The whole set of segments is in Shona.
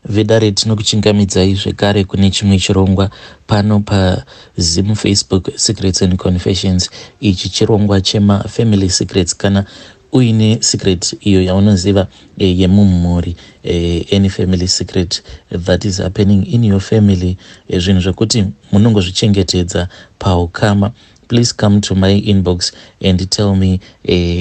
Vedare, tinokuchingamidzai zvekare kune chimwe chirongwa pano paZim Facebook Secrets and Confessions. Ichi chirongwa chemafamily secrets. Kana uine secret iyo yaunoziva yemumhuri, any family secret that is happening in your family, zvinhu zvekuti munongozvichengetedza paukama, please come to my inbox and tell me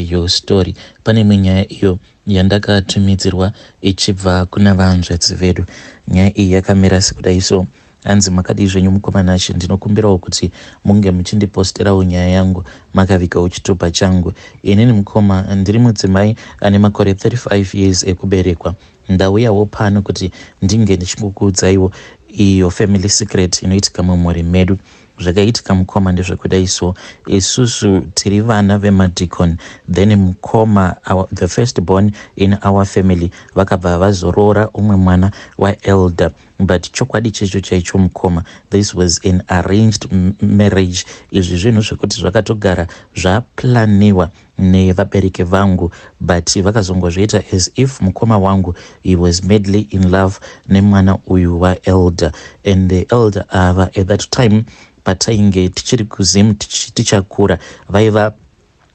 your story. Pane imwe nyaya iyo yandakatumidzirwa ichibva kuna vanzvadzi vedu. Nyaya iyi yakamira sekudai so. Hanzi, "Makadii zvenyu, mukoma Nashe? Ndinokumbirawo kuti munge muchindiposterawo nyaya yangu makavigawo chitupa changu. Inini, mukoma, ndiri mudzimai ane makore 35 years ekuberekwa. Ndauyawo pano kuti ndinge ndichingokuudzaiwo iyo family secret inoitika mumhuri medu. Zvakaitika, mukoma, ndezvekudai so. Isusu tiri vana vemadhikoni. Then mukoma, the first born in our family, vakabva vazoroora umwe mwana waelder. But chokwadi checho chaicho, mukoma, this was an arranged marriage. Izvi zvinhu zvekuti zvakatogara zvaplaniwa nevabereki vangu, but vakazongozviita as if mukoma wangu, he was madly in love nemwana uyu waelder. And the elder ava, at that time patainge tichiri kuZim, tichakura, vaiva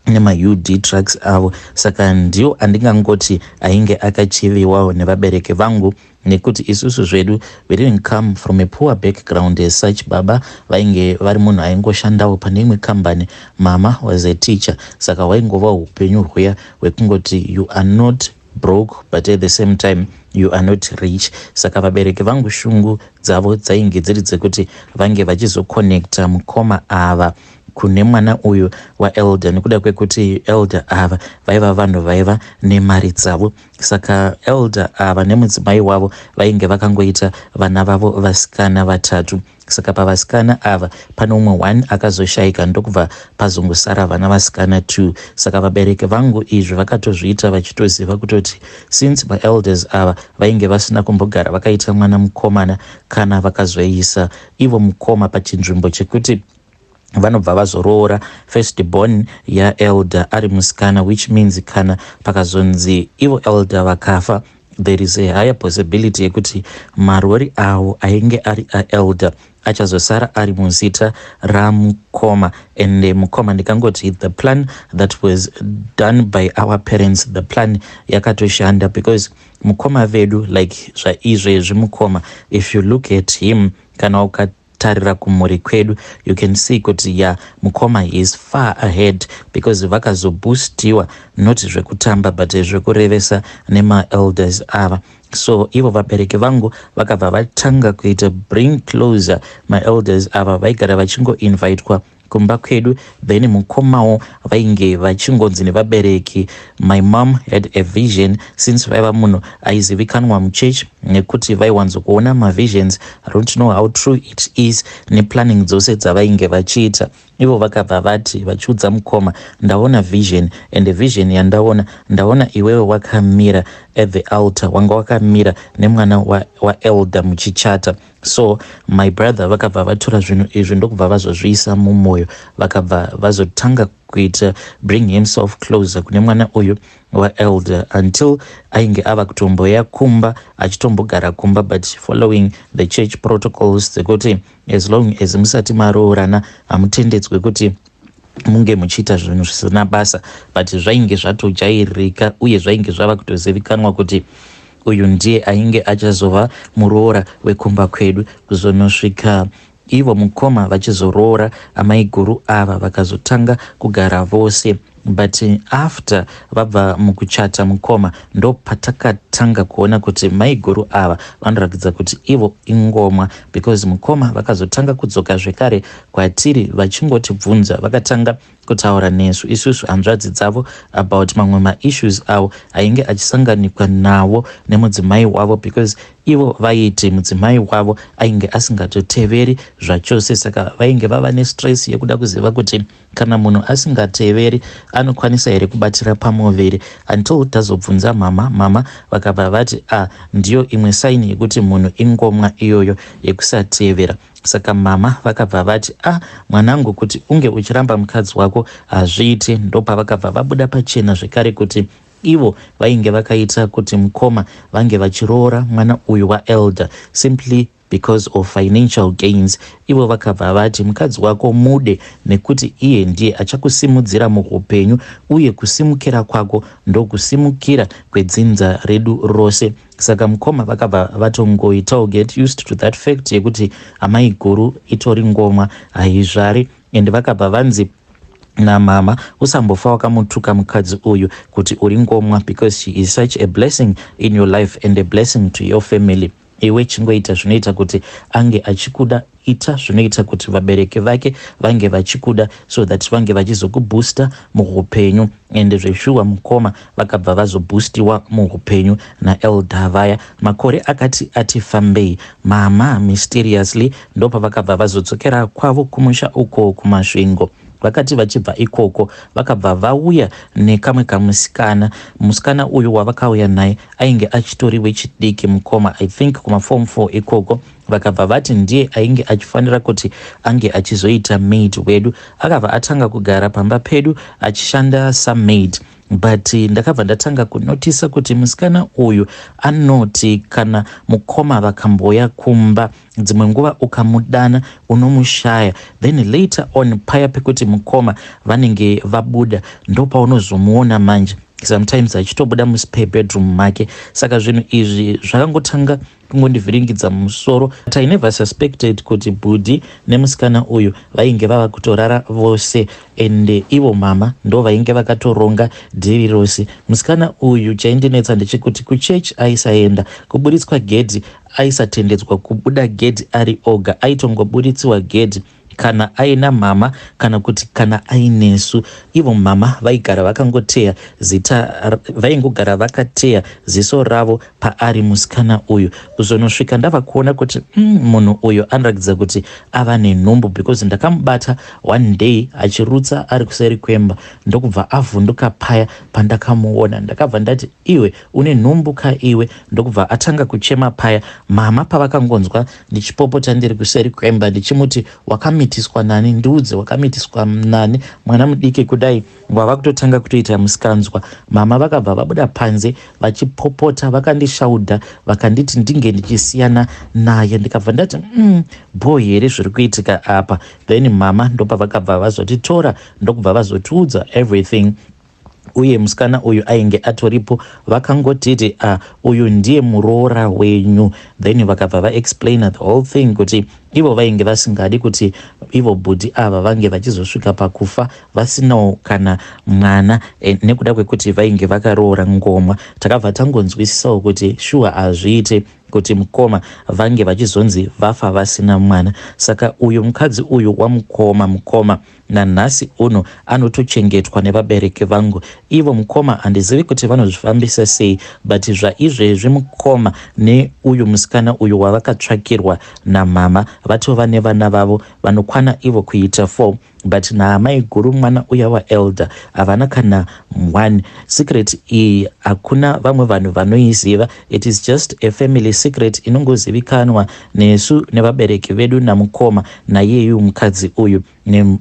nemaUD trucks avo. Saka ndiwo andingangoti ainge akachiviwawo nevabereki vangu, nekuti isusu zvedu, we didn't come from a poor background as such. Baba vainge vari munhu aingoshandawo pane imwe kambani, mama was a teacher. Saka waingova upenyu hwuya hwekungoti you are not broke, but at the same time you are not rich. Saka vabereki vangu, shungu dzavo dzainge dziri dzekuti vange vachizoconnecta mukoma ava kune mwana uyu waelder, nekuda kwekuti elder ava vaiva vanhu vaiva nemari dzavo. Saka elder ava nemudzimai wavo vainge vakangoita vana vavo vasikana vatatu. Saka pavasikana ava pane umwe one akazoshayika, ndokubva pazongosara vana vasikana two. Saka vabereki vangu izvi vakatozviita vachitoziva kutoti since maelders ava vainge vasina kumbogara vakaita mwana mukomana, kana vakazoisa ivo mukoma pachinzvimbo chekuti vanobva vazoroora first born yaelder ari musikana, which means kana pakazonzi ivo elder vakafa, there is a higher possibility yekuti marori avo ainge ari aelder achazosara ari muzita ramukoma. And mukoma, ndikangoti the plan that was done by our parents, the plan yakatoshanda, because mukoma vedu, like zvaizvezvi mukoma, if you look at him, kana ukatarira kumhuri kwedu, you can see kuti ya, mukoma is far ahead, because vakazoboostiwa not zvekutamba but zvekurevesa nemaelders ava. So ivo vabereki vangu vakabva vatanga kuita bring closer maelders ava. Vaigara vachingoinvitwa kumba kwedu. Then mukomawo vainge vachingonzi nevabereki. My mom had a vision, since vaiva munhu aizivikanwa muchechi nekuti vaiwanzokuona mavisions. I don't know how true it is, neplanning dzose dzavainge vachiita. Ivo vakabva vati, vachiudza mukoma, "Ndaona vision, and vision yandaona, ndaona iwewe wakamira at the altar, wanga wakamira nemwana waelder wa muchichata." So my brother vakabva vatora zvinhu izvi, ndokubva vazozviisa mumwoyo. Vakabva vazotanga kuita bring himself closer kune mwana uyu waelder, until ainge ava kutomboya kumba, achitombogara kumba, but following the church protocols dzekuti as long as musati maroorana, hamutendedzwe kuti munge muchiita zvinhu zvisina basa. But zvainge zvatojairika, uye zvainge zvava kutozivikanwa kuti uyu ndiye ainge achazova muroora wekumba kwedu. Kuzonosvika ivo mukoma vachizoroora amai guru ava, vakazotanga kugara vose. But after vabva mukuchata mukoma, ndo patakatanga kuona kuti mai guru ava vanoratidza kuti ivo ingomwa, because mukoma vakazotanga kudzoka zvekare kwatiri vachingotibvunza. Vakatanga kutaura nesu isusu hanzvadzi dzavo about mamwe maissues avo ainge achisanganikwa nawo nemudzimai wavo, because ivo vaiti mudzimai wavo ainge asingatoteveri zvachose. Saka vainge vava nestress yekuda kuziva kuti kana munhu asingateveri, anokwanisa here kubatira pamuviri, until tazobvunza mama. Mama vakabva vati, "A ah, ndiyo imwe sign yekuti munhu ingomwa iyoyo yekusatevera." Saka mama vakabva vati, "A ah, mwanangu, kuti unge uchiramba mukadzi wako hazviiti." Ndopavakabva vabuda pachena zvekare kuti Ivo vainge vakaita kuti mukoma vange vachiroora mwana uyu waelder simply because of financial gains. Ivo vakabva vati mukadzi wako mude nekuti iye ndiye achakusimudzira muupenyu uye kusimukira kwako ndokusimukira kwedzinza redu rose. Saka mukoma vakabva vatongoitawo get used to that fact yekuti amai guru itori ngomwa, haizvari. And vakabva vanzi namama, usambofa wakamutuka mukadzi uyu kuti uri ngomwa, because she is such a blessing in your life and a blessing to your family. Iwe chingoita zvinoita kuti ange achikuda, ita zvinoita kuti vabereki vake vange vachikuda, so that vange vachizokuboosta muupenyu. Ende zveshuwa mukoma vakabva vazoboostiwa muupenyu naelder vaya. Makore akati ati fambei, mama mysteriously ndopavakabva vazodzokera kwavo kumusha uko kuMasvingo. Vakati vachibva ikoko, vakabva vauya nekamwe kamusikana. Musikana uyu wavakauya naye ainge achitori wechidiki mukoma, I think kumaform 4 ikoko. Vakabva vati ndiye ainge achifanira kuti ange achizoita maid wedu. Akabva atanga kugara pamba pedu achishanda samaid, but ndakabva ndatanga kunotisa kuti musikana uyu anoti kana mukoma vakamboya kumba, dzimwe nguva ukamudana unomushaya. Then later on, paya pekuti mukoma vanenge vabuda, ndopaunozomuona manje sometimes achitobuda muspare bedroom make. Saka zvinhu izvi zvakangotanga kungondivhiringidza musoro, but I never suspected kuti bhudhi nemusikana uyu vainge vava kutorara vose, ende ivo mama ndo vainge vakatoronga dhiri rose. Musikana uyu, chaindinetsa ndechekuti kuchechi aisaenda. Kuburitswa gedhi, aisatendedzwa kubuda gedhi ari oga. Aitongoburitswa gedhi kana aina mama kana kuti kana ainesu. Ivo mama vaigara vakangoteya zita, vaingogara vakateya ziso ravo paari musikana uyu, kuzonosvika ndava kuona kuti munhu uyu anoratidza kuti ava nenhumbu, because ndakamubata one day achirutsa ari kuseri kwemba, ndokubva avhunduka paya pandakamuona. Ndakabva ndati, "Iwe une nhumbu ka iwe?" Ndokubva atanga kuchema paya. Mama pavakangonzwa ndichipopota ndiri kuseri kwemba ndichimuti, "Wakamitiswa nani? Ndiudze, wakamitiswa nani? Mwana mudiki kudai wava kutotanga kutoita musikanzwa." Mama vakabva vabuda panze vachipopota, vakandishaudha, vakanditi ndinge ndichisiyana naye. Ndikabva ndati, Bho here zviri kuitika apa?" Then mama ndopavakabva vazotitora, ndokubva vazotiudza everything. Uye musikana uyu ainge atoripo. Vakangotiti, "A, uyu ndiye muroora wenyu." Then vakabva vaexplaina the whole thing kuti ivo vainge vasingadi kuti ivo bhudhi ava vange vachizosvika pakufa vasinawo kana mwana, nekuda kwekuti vainge vakaroora ngomwa. Takabva tangonzwisisawo kuti shuwa hazviite kuti mukoma vange vachizonzi vafa vasina mwana. Saka uyu mukadzi uyu wamukoma, mukoma, nanhasi uno anotochengetwa nevabereki vangu. Ivo mukoma handizivi kuti vanozvifambisa sei, but zvaizvezvi mukoma neuyu musikana uyu wavakatsvakirwa namama vatova nevana vavo vanokwana ivo kuita 4, but naamai guru, mwana uya waelder, havana kana one. Secret iyi hakuna vamwe vanhu vanoiziva. It is just a family secret inongozivikanwa nesu nevabereki vedu namukoma naiyeyu mukadzi uyu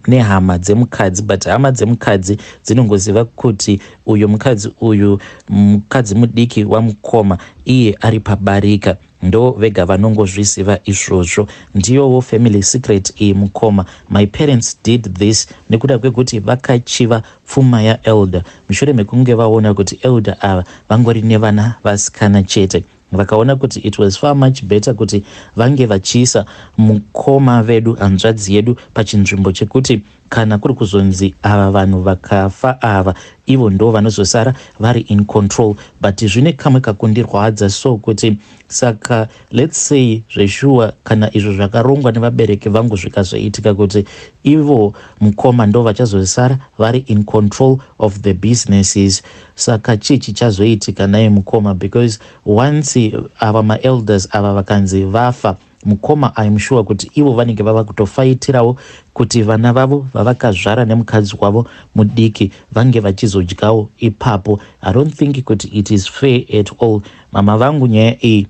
nehama dzemukadzi, but hama dzemukadzi dzinongoziva kuti uyu mukadzi uyu mukadzi mudiki wamukoma, iye ari pabarika. Ndo vega vanongozviziva izvozvo. Ndiyowo family secret iyi mukoma. My parents did this nekuda kwekuti vakachiva pfuma yaelder mushure mekunge vaona kuti elder ava vangori nevana vasikana chete. Vakaona kuti it was far much better kuti vange vachiisa mukoma vedu, hanzvadzi yedu, pachinzvimbo chekuti kana kuri kuzonzi ava vanhu vakafa ava, ivo ndo vanozosara vari in control. But zvine kamwe kakundirwadza so kuti saka let's say zveshuwa kana izvo zvakarongwa nevabereki vangu zvikazoitika kuti ivo mukoma ndo vachazosara vari in control of the businesses, saka chii chichazoitika naye mukoma? Because once ava maelders ava vakanzi vafa, mukoma, I'm sure kuti ivo vanenge vava kutofaitirawo kuti vana vavo vavakazvara nemukadzi wavo mudiki vange vachizodyawo ipapo. I don't think kuti it is fair at all. Mama vangu nyaya iyi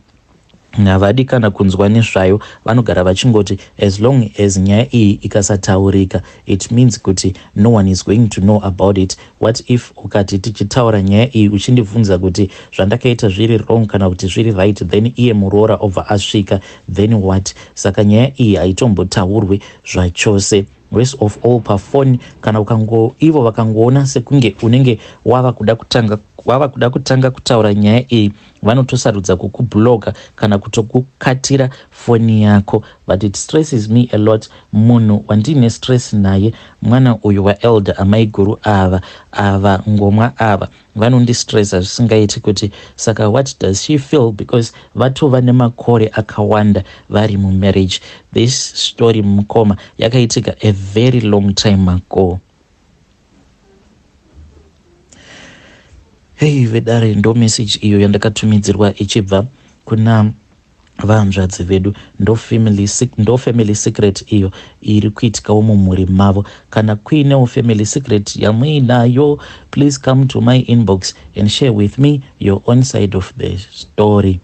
Havadi kana kunzwa nezvayo, vanogara vachingoti as long as nyaya iyi ikasataurika, it means kuti no one is going to know about it. What if ukati tichitaura nyaya iyi uchindibvunza kuti zvandakaita zviri wrong kana kuti zviri right, then iye muroora obva asvika, then what? Saka nyaya iyi haitombotaurwi zvachose. Worst of all, pafoni kana ukango ivo vakangoona sekunge unenge wava kuda kutanga wava kuda kutanga kutaura nyaya iyi, vanotosarudza kukubloka kana kutokukatira foni yako. But it stresses me a lot. Munhu wandiine stress naye mwana uyu waelder, amaiguru ava, ava ngomwa ava, vanondistressa zvisingaiti kuti saka what does she feel, because vatova nemakore akawanda vari mumarriage. This story, mukoma, yakaitika a very long time ago. Hei vedare, ndo message iyo yandakatumidzirwa ichibva kuna vahanzvadzi vedu. Ndo family secret iyo iri kuitikawo mumhuri mavo. Kana kuinewo family secret yamuinayo, please come to my inbox and share with me your own side of the story.